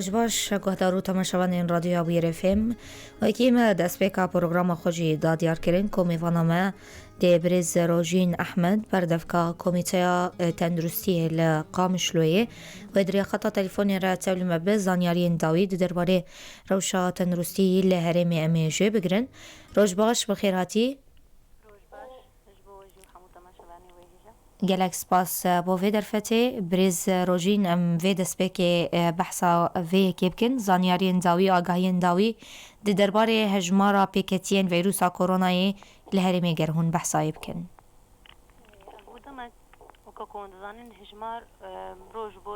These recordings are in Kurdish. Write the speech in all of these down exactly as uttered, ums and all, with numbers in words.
Ji baş guhdar û temaşevanên Radyoya Bûyerê F M, wekî me destpêka programa xwe jî da diyarkirin ku mêvana me dê birêz Rojîn Ehmed, berdevka Komîteya, e, Tenduristiyê li Qamişloyê, wê di rêya xeta telefonê re tevlî me bi, zanyariyên dawî di derbarê rewşa tenduristî li herêmê em ê jê bigirin. Roj baş, bi xêr hatî. Roj baş, ji bo we jî û hemû temaşevanê wê hêja. Gelek spas, e, bo vê derfetê. Birêz, e, Rojîn, em vê destpêkê, e, behsa vê yekê bikin. Zanyariyên dawî, agahiyên dawî di derbarê hejmara pêketiyên vîrusa koronayê li herêmê ger hûn behsa wê bikin. Ev bû demek, weke ku hûn dizanin, hejmar, e, roj bo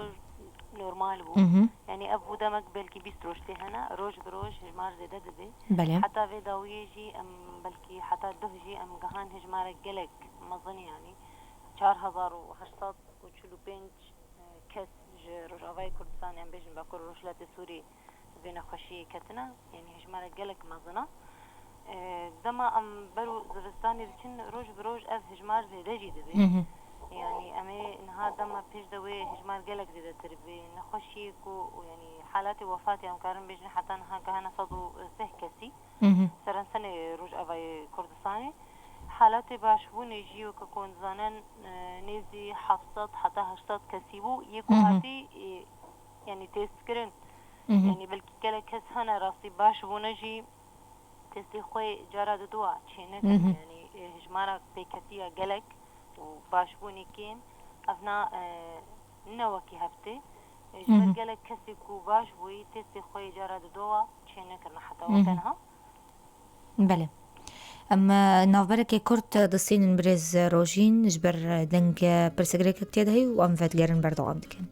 normal bû. Mhm. Yanî ev bû demek belkî bîst roj tê hene, roj bi roj hejmar zêde dibe. Belê. Heta vê dawiyê jî em belkî heta duh jî em gihan hejmarek gelek mezin, yanî çar hezar û heşt sed û çil û pênc, e, kes ji Rojavayê Kurdistanê, em bêjin Bakur û Rojhilatê Sûrî, vê nexweşiyê ketine, yanî hejmarek gelek mezin e. E, dema em ber û zivistanê diçin, roj bi roj ev hejmar zêde jî dibe. Mhm. Yanî em ê niha dema pêş de wê hejmar gelek zêdetir bê. Nexweşiyê ku, yanî halatê wefatê em karin bêjin heta niha gihane sed û sih kesî. Mhm. Serensenê Rojavayê Kurdistanê. Halatê başbûnê jî weke ku hûn dizanin, e, nêzî heft sed heta heşt sed kesî bû. Yê ku Mhm. hatî, e, yanî testkirin. Mhm. Yanî belkî gelek kes hene rastî baş bûne jî testê xwe cara didowa çênekirine. Mhm. Yanî, e, hejmara pêketiya gelek û başbûnê kêm, ev na, e, ne wekî heftê. E, ji ber Mhm. gelek kesê ku baş bûyî testê xwe cara didowa çênekirine heta Mhm. weke niha. Belê. Em, e, navberekê kurt, e, distînin birêz Rojîn, ji ber, e, deng, e, pirsgirêkek tê de heye û em vedigerin berdewam dikin.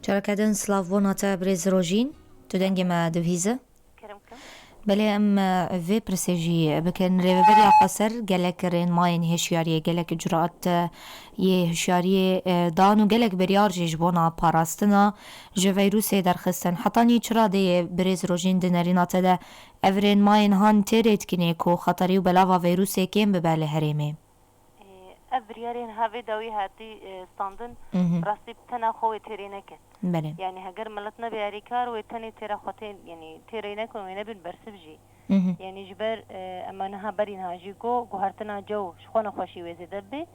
Careke din silav bona te birêz Rojîn, tu dengê me dibihîze. Kerem kim? Belê, em, e, vê pirsê jî bikin. Rêveberiya Xweser gelek rênmayên hişyariyê, gelek curat, e, yê hişyariyê, e, dan û gelek biryar jî ji bona parastina ji vîrusê derxistin. Hetanî çira dê yê birêz Rojîn di nerîna te de ev rênmayên han tê rêdikînê ku xeterî û belava vîrusê kêm bibe li herêmê? Ê, ev biryarê niha vê dawî hatî, e, standin, Mhm. rastî bi tena xwe wê têrê neket. Belê. Yanî heger milet nebe alîkar, wê tenê têra xwe tên, yanî têrê nekin, wê nebin bersiv jî. Mhm. Yanî ji ber, e, ema niha berî niha jî got, guhertina cew ji xwe nexweşî wê zêde bibe.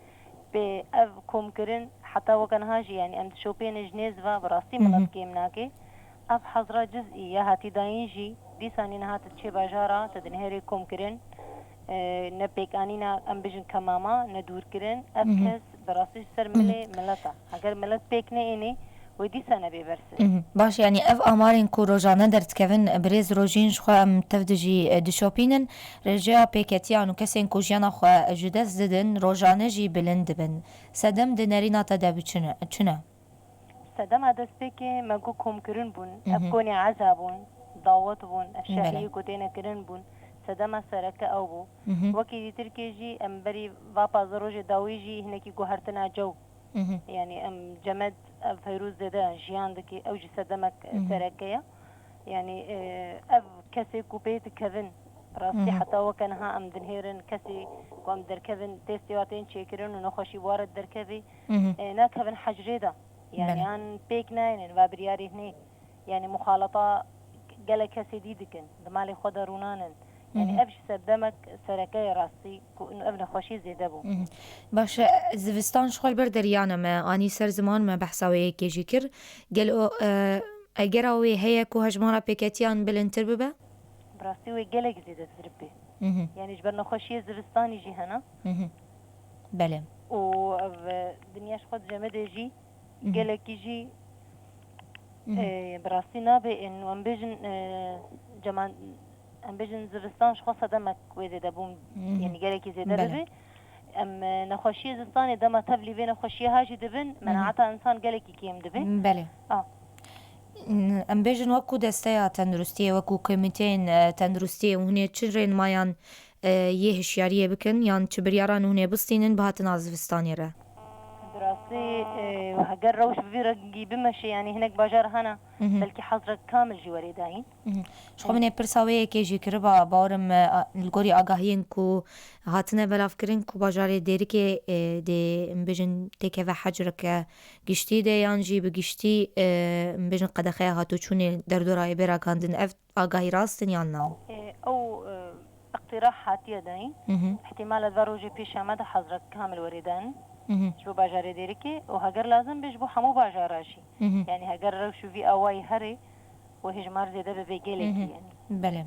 Bê ev komkirin heta weke niha jî, yanî em dişopêne ji nêz ve, bi rastî Mhm. milet kêm nake. Ev hezra cizî ya hatî dayîn jî, dîsanî niha tu diçê bajara, tu dinihêrî komkirin, e, ne pêkanîna, em bijin kemama, ne dûrkirin. Ev Mhm. kes bi rastî ji ser Mhm. milê milet e. Heger milet pêk neênê, wê dîsa nebê bersiv. Mhm. Baş, yanî ev amarên ku rojane derdikevin, birêz Rojîn, ji xwe em tev de jî, e, dişopînin, rêjeya pêketiyan û kesên ku jiyana xwe ji dest didin, rojane jî bilind dibin. Sedem di nerîna te de bi çi ne, çi ne? Sedema destpêkê me got komkirin bûn, ev Mhm. konê eza bûn, dawet bûn, ev Belê. şehiyê ku têne kirin bûn, sedema sereke ew bû. Mhm. Wekî dîtirkê jî em berî va pazdeh rojê dawî jî hinekî guhertina cew. Mhm. Yanî em cemed ev vîrus zêde jiyan dike, ew jî sedemek Mhm. sereke ye. Yanî, e, ev kesê ku pê dikevin, rastî Mhm. heta weke niha em dinihêrin kesê ku em derkevin, testê wa tên çêkirin û nexweşî bi wa re derkevê, Mhm. e, nakevin hecrê de. Yanî Belê. an pêk nayênin va biryarê hinê. Yanî muxaleta gelek kesê dî dikin. Di malê xwe de rûnanin. Yanî Mhm. ev ji ser demek sereke ye rastî ku ev nexweşî zêde bû. Mhm. Baş e, zivistan ji xwe li ber deriyane me, anî ser ziman me behsa wê yekê jî kir. Gelo, e, egera wê heye ku hejmara pêketiyan bilindtir bibe? Bi rastî wê gelek zêdetir bibe. Mhm. Yanî ji ber nexweşiyê zivistanî jî hene. Mhm. Belê. Û ev, e, dinya ji xwe dicemidê jî Mhm. gelekî jî, Mhm. e, bi rastî nabe ên, em bêjin, e, ceman-, em bêjin zivistan ji xwe sedemek wê zêde bûn, Mhm. yanî gelekî zêde Belê. dibe. Em, e, nexweşiyê zistanê dema tevlî vê nexweşiyê ha jî dibin, Mhm. menaeta însan gelekî kêm dibe. Belê. A. Em bêjin wekû desteya tenduristiyê, wekû komîteyên, e, tenduristiyê û hûn ê çi rênmayan, e, yê hişyariyê bikin yan çi biryaran hûn ê bistînin bi hatina zivistanê re? Bi rastî, e, heger rewş bi vî rengî bimeşe, yanî hinek bajar hene, Mhm. belkî hezrek kamil jî werê dayîn. Mhm. Ji xwe min ê pirsa wê yekê jî kiriba, bawerim, e, a, li gorî agahiyên ku hatine belavkirin ku bajarê Dêrikê, e, dê, em bêjin, têkeve hecreke giştî de yan jî bi giştî, e, em bêjin, qedexeya hatûçûnê derdora yê bê ragandin. Ev agahî rast in yan na? E, ew, e, iqtîrah hatiye dayîn. Mhm. Îhtîmal e di va rojê pêşiya me de hezrek kamil werê danin. Mhm. Ji bo bajarê Dêrikê û heger lazim be ji bo hemû bajara jî. Mhm. Yanî heger rewş û vî awayî herê, wê hejmar zêde bibe gelekî, Mhm. yanî. Belê.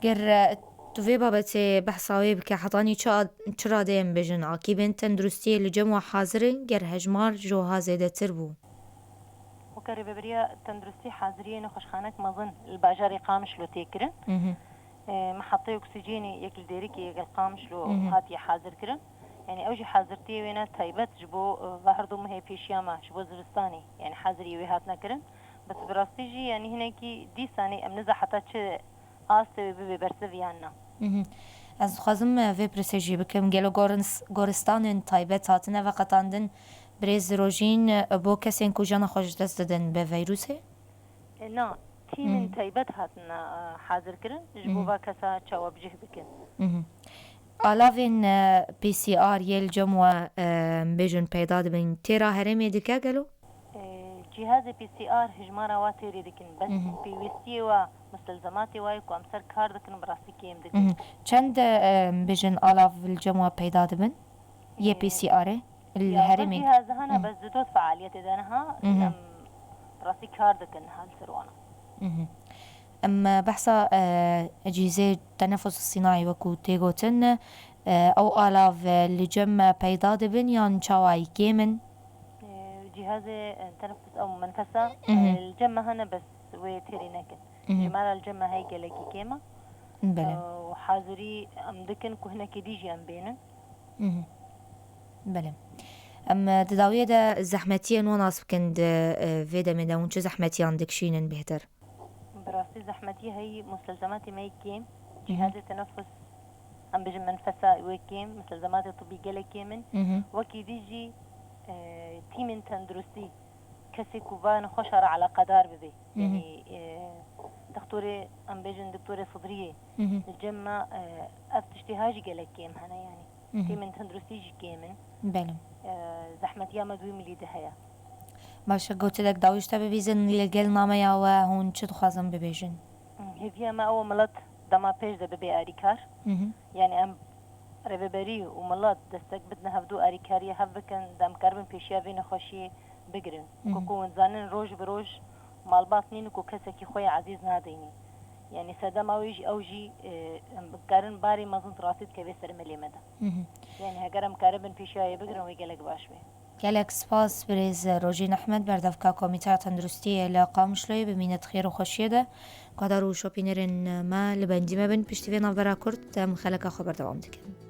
Ger, e, tu vê babetê behsa wê bike, hetanî çi a-, çi radeyên bêjin, akîbên tenduristiyê li cem we hazir in, ger hejmar ji wiha zêdetir bû? Weke Rêveberiya Tenduristî haziriyê nexweşxanek mezin li bajarê Qamişlo tê kirin. Mhm. E, meheteyê oksîjenê yek li Dêrikê, yek li Qamişlo Mhm. hatiye hazir kirin. Yanî ew jî hazirtiyê wê ne taybet ji bo, e, va her du mehê pêşiya me, ji bo zivistanê, yanî haziriyê wê hatine kirin. Bes bi rastî jî, yanî hinekî dîsanê em niza heta çi astê wê bibe bersiv yan na. Mhm. Ez dixwazim, e, vê pirsê jî bikim. Gelo gorins-, goristanên taybet hatine veqetandin, birêz Rojîn, e, bo kesên ku jana xwe ji dest didin bi vîrusê? E, na, tîmên Mhm. taybet hatine, e, hazir kirin, ji bo Mhm. va kesa çawa bi cih bikin. Mhm. Alavên, e, P C R yê li cem we, e, bêjin peyda dibin, têra herêmê dike gelo? E, cîhazê P C R hijmara wa têrê dikin, bes Mhm. pêwîstiyê wa, mustelzematê wa yê ku em ser kar dikin, bi rastî kêm dikin. Mhm. Çend, e, bêjin alav li cem we peyda dibin? Yê E, P C Rê? Li ya, herêmê? Cîhaz hene, Mhm. bes di dot fealiyetê de niha Mhm. em bi rastî kar dikin niha li ser wana. Mhm. Em behsa, e, cîhazê tenefus sînayî wekû tê gotin, e, ew alav, e, li cem me peyda dibin yan çawayî kêm in? E, cîhazê, e, tenefus ew menfesa, Mhm. e, li cem me hene, bes wê têrê nekin. Mhm. Jimara li cem me heye gelekî kêm e. Belê. E, û hazirî em dikin ku hinekî dî jî em bênin. Mhm. Belê. Em, e, di dawiyê de zehmetiyên wan nas bikin di, e, vê demê de hûn çi zehmetiyan dikişînin bêhtir? Bi rastî zehmetiyê heyî, mustelzematê me yê kêm, Mhm. cîhazê tenefus, em bêjin menfesa wê kêm, mustelzematê tibî gelek kêm in. Mhm. Wekî dî jî, e, tîmên tenduristî, kesê ku va nexweşa re eleqedar bibe. Mhm. Yanî, e, dixtorê, em bêjin doktorê sidriyê, Mhm. li cem me, e, ev tiştê ha jî gelek kêm hene yanî. Mhm. Tîmên tenduristî jî kêm in. Belê. E, zehmetiya me di wî milî de heye. Baş e, gotilek dawî ji te bibîzin, li gel nameya we hûn çi dixwazin bibêjin? Hêviya me ew e milet dema pêş de bibe arîkar. Mhm. Yanî em rêveberî û milet destek bidin hevdu arîkariya hev bikin, da em karibin pêşiya vê nexweşiyê bigirin. Mhm. Ku, ku hûn zanin roj bi roj malbat nîn ku kesekî xwe yê ezîz nadeynî. Yanî sedema wê jî ew jî, e, em bikarin barê mezin rastî dikeve ser milê me de. Mhm. Yanî heger em karibin pêşiya wê bigirin, wê gelek baş be. Gelek spas birêz Rojîn Ehmed, berdevka Komîteya Tenduristiyê li Qamişloyê, bimîne di xêr û xweşiyê de. Guhdar û şopînerên me li bendî me bin, piştî vê navbera kurt em xeleka xwe berdewam dikin.